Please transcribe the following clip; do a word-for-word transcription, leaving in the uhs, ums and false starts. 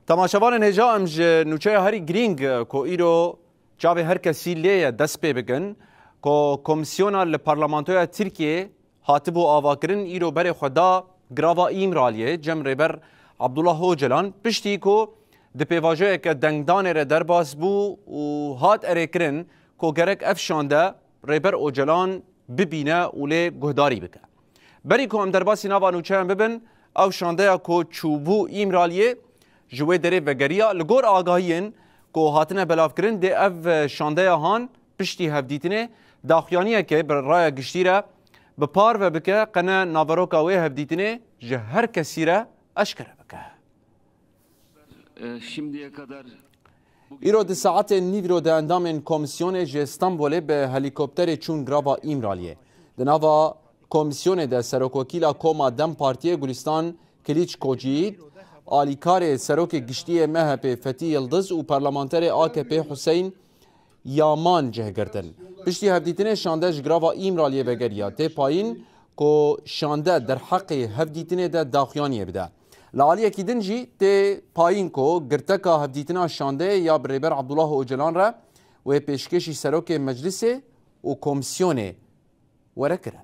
Temaşevanên hêja, em ji nûçeya herî girîng ku îro çavê her kesî lê ye dest pê bikin, ku komîsyona li Parlamentoya Tirkiyê hatibû avakirin, îro berê xwe da girava Îmraliyê cem Rêber Abdullah Ocalan, piştî ku di pêvajoyeke dengdanê re derbas bû û hat erêkirin ku gerek ev şande Rêber Ocalan bibîne û lê guhdarî bike. Berî ku em derbasî nava nûçeyan bibin, ew şandeya ku çûbû Îmraliyê ji wê derê vegeriya. Li gor agahiyên ku hatine belavkirin, dê ev şandeya han piştî hevdîtinê daxuyaniyeke bi raya giştî re bi parve bike, qene naveroka wê hevdîtinê ji her kesî re eşkere bike. E, şimdiye kadar Îro di saetên nîvro de endamên komîsyonê ji Stenbolê bi helîkopterê çûn girava Îmraliyê. Di nava komîsyonê de serokwekîla Koma DEM Partiyê Gulistan Kiliç Kocî, alîkarê serokê giştî yê M H P Fetî Yildiz û parlamenterê A K P Huseyn Yaman cih girtin. Piştî hevdîtinê şande ji girava Îmraliyê vegeriya. Tê payîn ku şande derheqê hevdîtinê de daxuyaniyê bide. Li aliyekî din jî tê payîn ku girteka hevdîtina şandeyê ya bi Rêber Abdullah Ocalan re wê pêşkêşî serokê meclisê û komîsyonê were kirin.